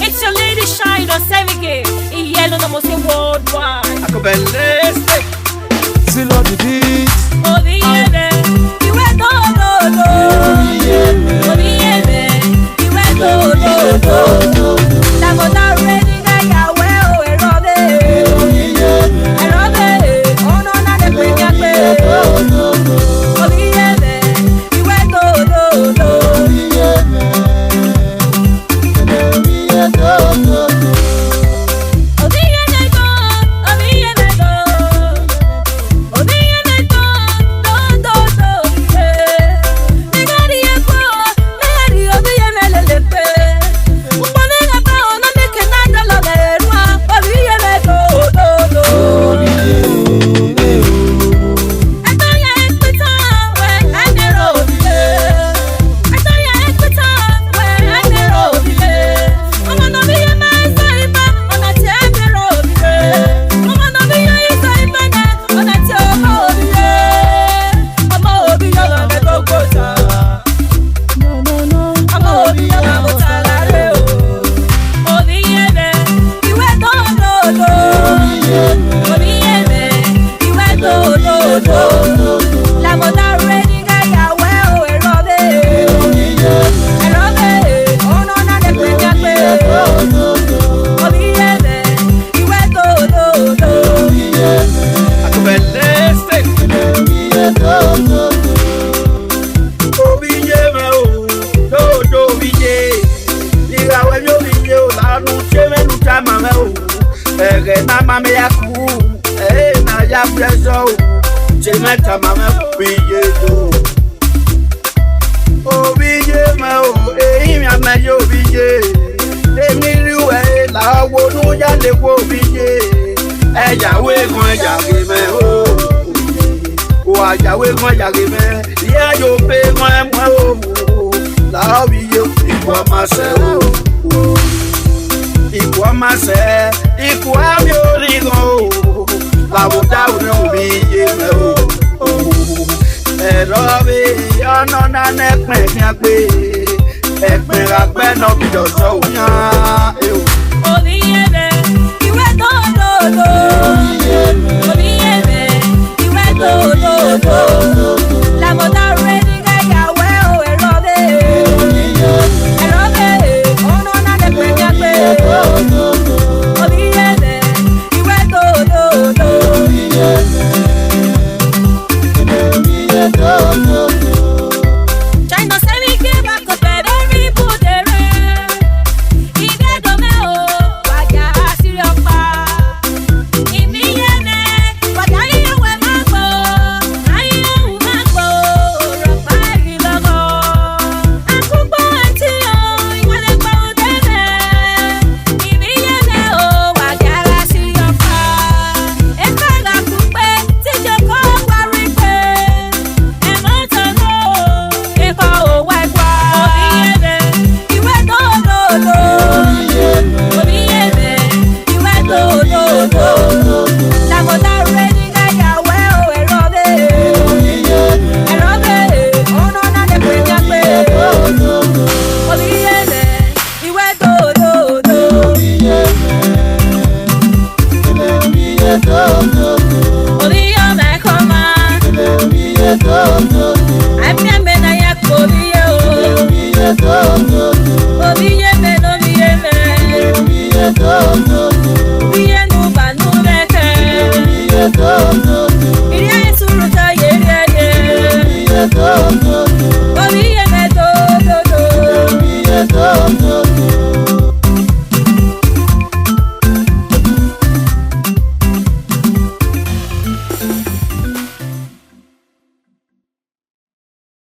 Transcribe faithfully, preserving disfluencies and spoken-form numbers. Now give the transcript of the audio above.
It's your lady Shine on Semige. Iyẹlo na mo se worldwide. Akọbẹlẹ State. Silo the beat. Obi yeme, iwe do do do. Obi yeme, iwe do do do. Lamoda ready ga ya we o erọbe. Erọbe, ọna na de pe ya pe. Obi yeme, iwe do do do. Obi yeme o, do do obi ye. Igha wẹ vbe obi ye o, la nu tie mwẹ ne u tama mwẹ o. Ẹghẹ ne a ma mẹ ya ku, ẹre ne a ya gu ẹzọ o. Tie mwẹ tama mwẹ obi ye do. Obi yeme o, ehinmwian mẹ ye obi ye. Emwi rri uwẹ la wo ne u ya le wo obi ye. Ẹ ya wẹ ekhọn ya ghe mwẹ o. Wa ya wẹ ekhọn ya ghe mwẹ. Iran yo pe ekhọn ẹmuẹn o, la obi ye ikhuo ma sẹ o. Ikhuo ma sẹ, ikhuo a miẹn orhighọn o. La vbe odaro ne obi ye mwẹ o. Ẹrọ vbe ọnọ na ne ẹkpẹn khian gbe, ẹkpẹn gha gbe ne ọ bi dọsọ o.